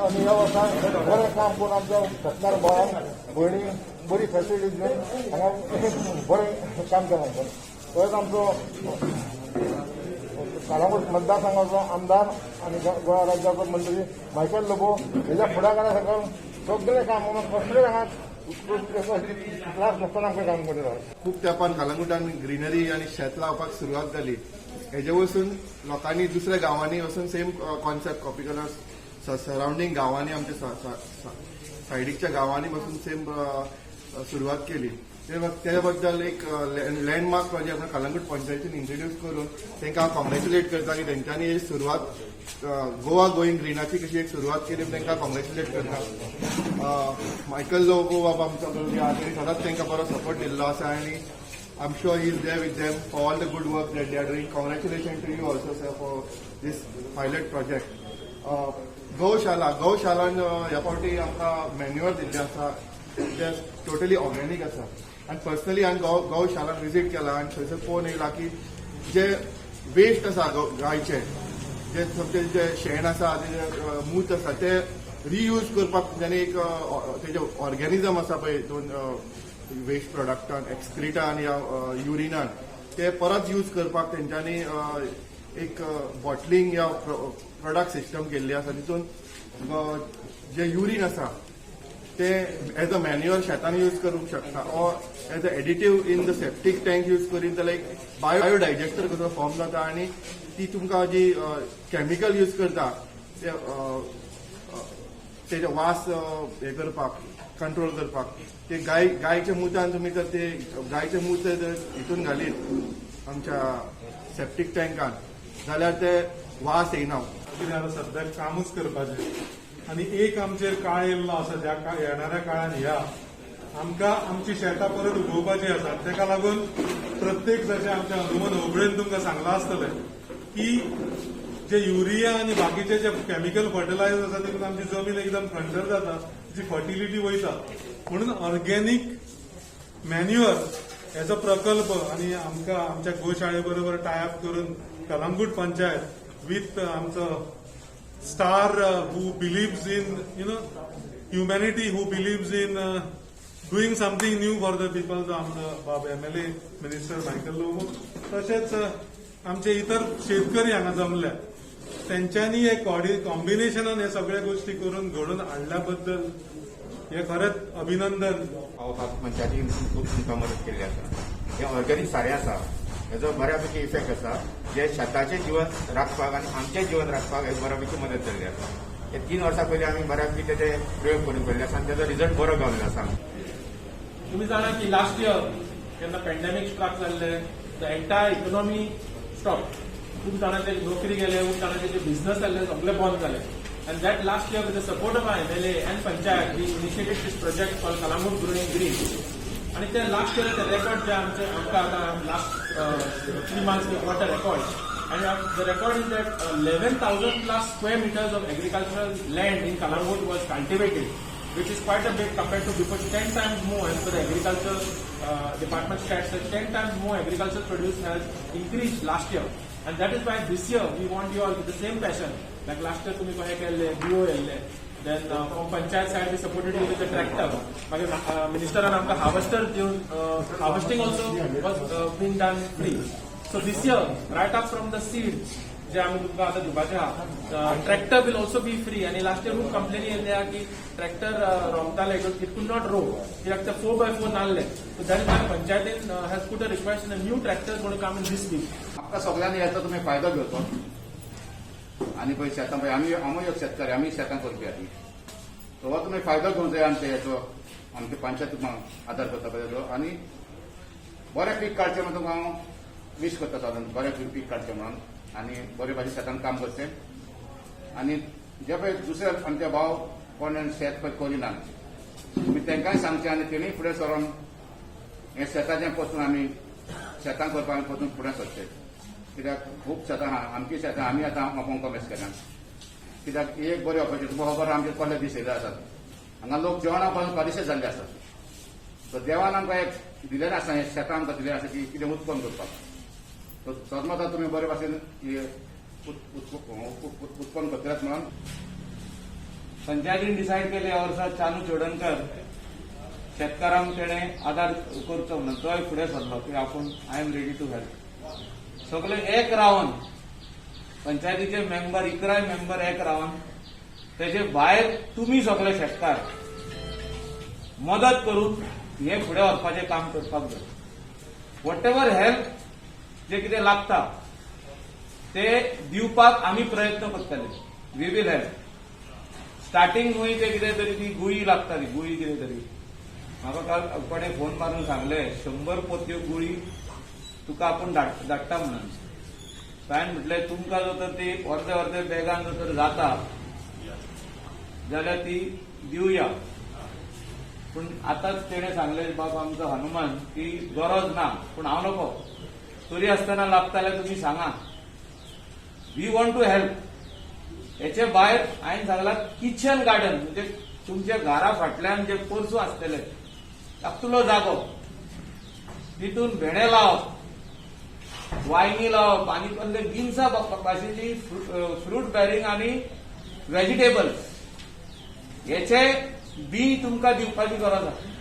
आनी ह्या वर्सा बरें काम करून आमच्या शेतकार भावांक, भयणींक बरी फॅसिलिटी दिवन हांगा बरें काम केलां. तशेंच आमचो कळंगूट मतदारसंघाचो आमदार आनी गोवा राज्याचो मंत्री मायकल लोबो हेच्या फुडाकारा सकयल सगळें काम, कसलें हांगा त्रास नासतना आमकां काम करीत. खूब तेंपान कलंगूटान ग्रिनरी आनी शेत लावपाक सुरवात जाली. हेजे वचून लोकांनी दुसऱ्या गांवांनी वचून सेम कॉन्सेप्ट कॉपी केलो. सरावंडींग गांवांनी, आमच्या सायडीकच्या गांवांनी बसून सेम सुरवात केली. ते बद्दल एक लँडमार्क प्रोजेक्ट कलंगूट पंचायतीन इंट्रोड्यूस करून तांकां हांव कॉंग्रेच्युलेट करता की तेंच्यांनी ही सुरवात, गोवा गोईंग ग्रीनाची कशी एक सुरवात केली, तांकां कॉंग्रेच्युलेट करता. मायकल लोबो बाबा आमचो तेणी सदांच तांकां बरो सपोर्ट दिल्लो आसा आनी I'm sure he's there with them for all the good work that they are doing. Congratulations to you also, sir, for this pilot project. गौशाला, गौशालान ह्या फावटी आमकां मॅन्युअर दिल्ले आसा, ते टोटली ऑर्गेनीक आसा आनी पर्सनली हांवें गौशालान विजीट केला आनी थंयसर पळोवन येयला की जे वेस्ट आसा गायचे, जे तुमचे जे शेण आसा, तेजे मूत आसा, ते रियूज करपाक तेंच्यांनी एक तेजे ऑर्गेनिजम आसा पळय, दोन वेस्ट प्रोडक्टान, एक्सक्रिटा आनी युरिनान, ते परत यूज करपाक तेंच्यांनी एक बॉटलिंग या प्रोडक्ट सिस्टम केल्ली आसा. तितून जे युरीन आसा ते एज अ मॅन्युअर शेतान यूज करूंक शकता or as a additive in the septic tank use करीत जाल्यार एक बायो डायजेस्टर कसो फॉर्म जाता आनी ती तुमकां जी केमिकल यूज करता ते तेजे वास हे करपाक, कंट्रोल करपाक, ते गायच्या मुतान तुमी जर ते गायचे मूत जर हितून घालीत आमच्या सेप्टीक टँकान जाल्यार ते वास येयना. कितें आतां सद्याक कामूच करपाचें आनी एक आमचेर काळ येयल्लो आसा, ज्या येणाऱ्या काळान ह्या आमकां आमची शेतां परत उगोवपाची आसा. ताका लागून प्रत्येक, जशें आमच्या हनुमान होबळेन तुमकां सांगलां आसतलें की जे युरिया आनी बाकीचे जे केमिकल फर्टिलायझर आसा, तितून आमची जमीन एकदम खंडर जाता, तिची फर्टिलिटी वयता. म्हणून ऑर्गेनीक मॅन्युअर हेचो प्रकल्प आनी आमकां आमच्या गोशाळे बरोबर टायअप करून कलंगूट पंचायत विथ आमचो star who believes in humanity, who believes in doing something new for the people, जो आमचो बाब एमएलए मिनिस्टर मायकल लोबो, तशेंच आमचे इतर शेतकरी हांगा जमल्या, तेंच्यांनी हे कॉम्बिनेशनान हे सगळ्या गोष्टी करून घडोवन हाडल्या बद्दल हे खरेंच अभिनंदन. पावपाक पंचायतीन खूब तुमकां मदत केल्ली आसा. हे ऑर्गेनीक सारें आसा, हेजो बऱ्यापैकी इफेक्ट आसा, जे शेताचें जिवन राखपाक आनी आमचें जिवन राखपाक हे बऱ्यापैकी मदत जाल्ली आसा. हे 3 वर्सां पयलीं आमी बऱ्यापैकी तेजे प्रयोग करून पळयल्ले आसा आनी तेजो रिजल्ट बरो गावल्लो आसा. तुम्ही जाणा की लास्ट इयर केन्ना पॅन्डेमीक स्ट्राक जाल्ले, the entire economy stop. खूप जाणांचे नोकरी गेले, खूप जाणांचे जे बिझनेस जाल्ले सगळे बंद जाले. And that last year, with the support of our MLA and panchayat, we initiated this project called Calangute Growing Green. आणि ते लास्ट इयर ते रेकॉर्ड जे आमचे आमकां आतां last 3 months we got a record, and the record is that 11,000 plus square meters of agricultural land in Calangute was cultivated, which is quite a bit compared to before, 10 times more. As per the agriculture department stats, that 10 times more agriculture produce has increased last year. And that is why this year we want you all with the same passion. Like last year तुम्ही कशें केल्ले, बियो येयल्ले, then from panchayat side we supported you with the tractor. मागीर मिनिस्टरान आमकां harvester दिवन harvesting also was being done free. So this year, right up from the seed जे आमी तुमकां आतां दिवपाचे आहा, tractor will also be free. आनी लास्ट इयर खूब कंप्लेनी येयल्ले आहा की tractor रोमताले, it could not row, कित्याक ते 4x4 नासले. So that is why पंचायतीन has put a request in a new tractor gonna come in this week. आमकां सगळ्यांनी हेचो तुमी फायदो घेवचो आनी पळय शेतां पळय, आमी आमूय एक शेतकारी, आमी शेतां करपी आमी. सो हो तुमी फायदो घेवंक जाय आमच्या हेचो. आमचे पंचायत तुमकां आदार करता पळय तेजो आनी बरें पीक काडचें म्हणून तुमकां हांव वीश करता साधारण, बरें पीक काडचें म्हणून आनी बरे भाशेन शेतान काम करचें. आनी जे पळय दुसरे आमचे भाव कोण शेत पळय करिनात, तुमी तांकांय सांगचें आनी तेणीय फुडें सरोन हें शेताचें पसून आमी शेतां करपाक पसून फुडें सरचें, कित्याक खूब शेतां आहा. आमची शेतां आमी आतां आपूण कॉमेस केल्या, कित्याक एक बरी ऑपॉर्च्युनिटी. तुमकां खबर आहा, आमचे कसले दीस येयले आसात. हांगा लोक जेवणा पासून पादिशेच जाल्ले आसात. सो देवान आमकां एक दिलेलें आसा, हें शेतां आमकां दिलें आसा की कितें उत्पन्न करपाक. सो सदमतां तुमी बरे भाशेन हे उत्पन्न करतलेच म्हणून. पंचायतीन डिसायड केलें ह्या वर्सा चानू चोडणकर शेतकारांक तेणें आदार करचो म्हणून तोय फुडें सरलो की आपूण I am ready to help. सगळे एक रावन पंचायतीचे मेंबर 11 मेंबर एक रावन तेजे भायर तुमी सगळे शेतकार मदत करून हे फुडें व्हरपाचें काम करपाक जाय. What ever help जे कितें लागता ते दिवपाक आमी प्रयत्न करतले. We will help. Starting न्हय ते कितें तरी ती गुळी लागता, ती गुळी कितें तरी म्हाका काल कोणें फोन मारून सांगलें 100 पोतयो गुळी तुका आपूण धाडटा म्हणून. हांवें म्हटलें तुमकां जर तर ती अर्दे अर्दे बॅगान जर तर जाता जाल्यार ती दिवया. पूण आतांच तेणें सांगलें बाब आमचो हनुमान की गरज ना, पूण हांव नको तरी आसतना लागता जाल्यार तुमी सांगा. We want to help. हेचे भायर हांवें सांगलां किचन गार्डन म्हणजे तुमच्या घरा फाटल्यान जे पोरसूं आसतले धाकटुलो जागो तितून भेंडे लावप, वांयगीं लावप आनी कसले गिन्सां भाशेची फ्रूट बेरिंग आनी वेजिटेबल्स हेचे बी तुमकां दिवपाची गरज आसा.